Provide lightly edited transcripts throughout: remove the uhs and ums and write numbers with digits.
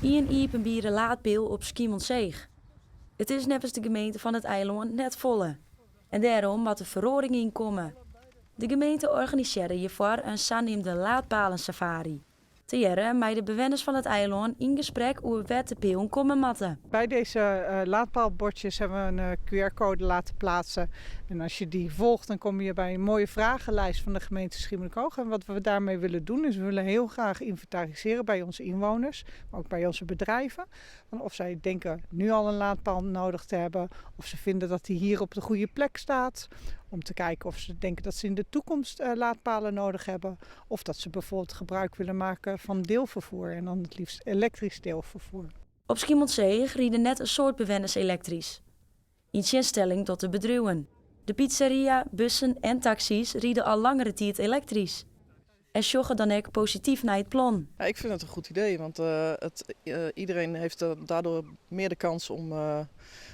Ien iepenbiere laadpeal op Skiermûntseach. It is neffens de gemeente fan it eilân net folle en dêrom moat der feroaring yn komme. De gemeente organisearre hjirfoar in saneamde laadpalensafari. Tegearre mei de bewenners fan it eilân yn gesprek oer wêr't de peallen komme moatte. Bij deze laadpaalbordjes hebben we een QR-code laten plaatsen. En als je die volgt, dan kom je bij een mooie vragenlijst van de gemeente Schiermonnikoog. En wat we daarmee willen doen, is we willen heel graag inventariseren bij onze inwoners, maar ook bij onze bedrijven. Van of zij denken nu al een laadpaal nodig te hebben, of ze vinden dat die hier op de goede plek staat. Om te kijken of ze denken dat ze in de toekomst laadpalen nodig hebben. Of dat ze bijvoorbeeld gebruik willen maken van deelvervoer en dan het liefst elektrisch deelvervoer. Op Skiermûntseach ride net in soad bewenners elektrysk. Yn tsjinstelling tot de bedriuwen. De pizzeria, bussen en taksys ride al langere tiid elektrysk en sjogge dan ek posityf nei it plan. Ja, ik vind het een goed idee, want iedereen heeft daardoor meer de kans om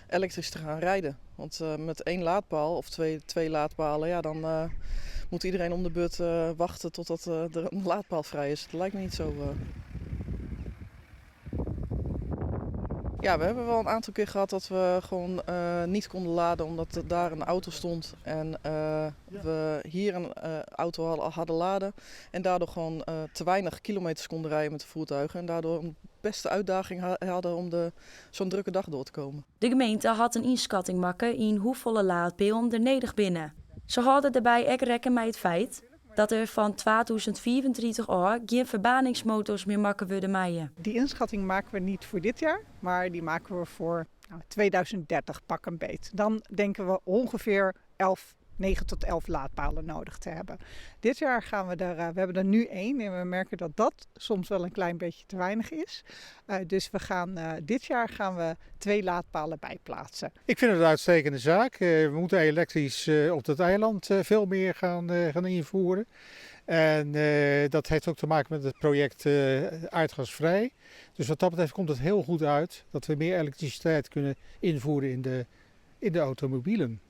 elektrisch te gaan rijden. Want met één laadpaal of twee laadpalen, ja, dan moet iedereen om de beurt wachten totdat er een laadpaal vrij is. Dat lijkt me niet zo. Ja, we hebben wel een aantal keer gehad dat we gewoon niet konden laden omdat er daar een auto stond en we hier een auto hadden laden en daardoor gewoon te weinig kilometers konden rijden met de voertuigen en daardoor een beste uitdaging hadden om zo'n drukke dag door te komen. De gemeente hat in ynskatting makke yn hoefolle laadpeallen der nedich binne. Se hâlde dêrby ek rekken mei it feit dat der fan 2035 ôf gjin ferbaarningsmotors mear makke wurde meie. Die inschatting maken we niet voor dit jaar, maar die maken we voor, nou, 2030 pak 'm beet. Dan denken we ongeveer 9 tot 11 laadpalen nodig te hebben. Dit jaar gaan we er, we hebben er nu 1 en we merken dat dat soms wel een klein beetje te weinig is. Dus dit jaar gaan we 2 laadpalen bijplaatsen. Ik vind het een uitstekende zaak. We moeten elektrisch op dat eiland veel meer gaan invoeren. En dat heeft ook te maken met het project aardgasvrij. Dus wat dat betreft komt het heel goed uit dat we meer elektriciteit kunnen invoeren in de automobielen.